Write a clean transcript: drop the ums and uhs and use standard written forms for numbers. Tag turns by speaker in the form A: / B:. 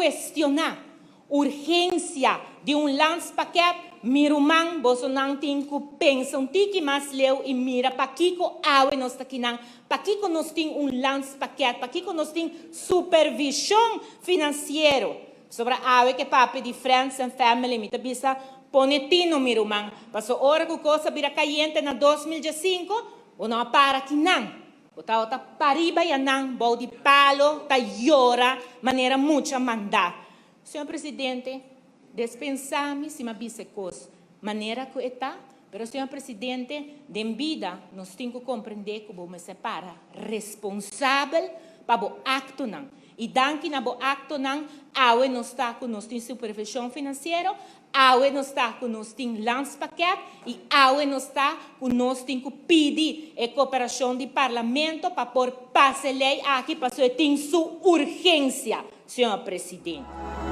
A: kuestioná urgensia di un landspakket, mi ruman, bosonan tin ku pensa un tiki mas leu i mira pakiko awe nos ta akinan, pakiko nos tin un landspakket, pakiko nos tin supervishon finansiero. Sobra awe ke papia di friends and family, mi ta bisa pone tino, mi ruman, paso ora ku kos a bira kayente na 2005, bo no a para akinan. Bo tabata pariba yanan bou di palo ta yora manera mucha mandá. Señor Presidente, dispensá mi si m'a bisa e kos manera ku e ta, pero, señor Presidente, den bida nos tin ku komprendé ku bo mester para responsabel pa bo aktonan. I danki na bo aktonan, awe nos ta ku nos tin supervishon finansiero, awe nos ta ku nos tin landspakket i awe nos ta ku nos tin ku pidi e kooperashon di Parlamento pa por pasa e lei aki pasobra e tin su urgensia, señor Presidente.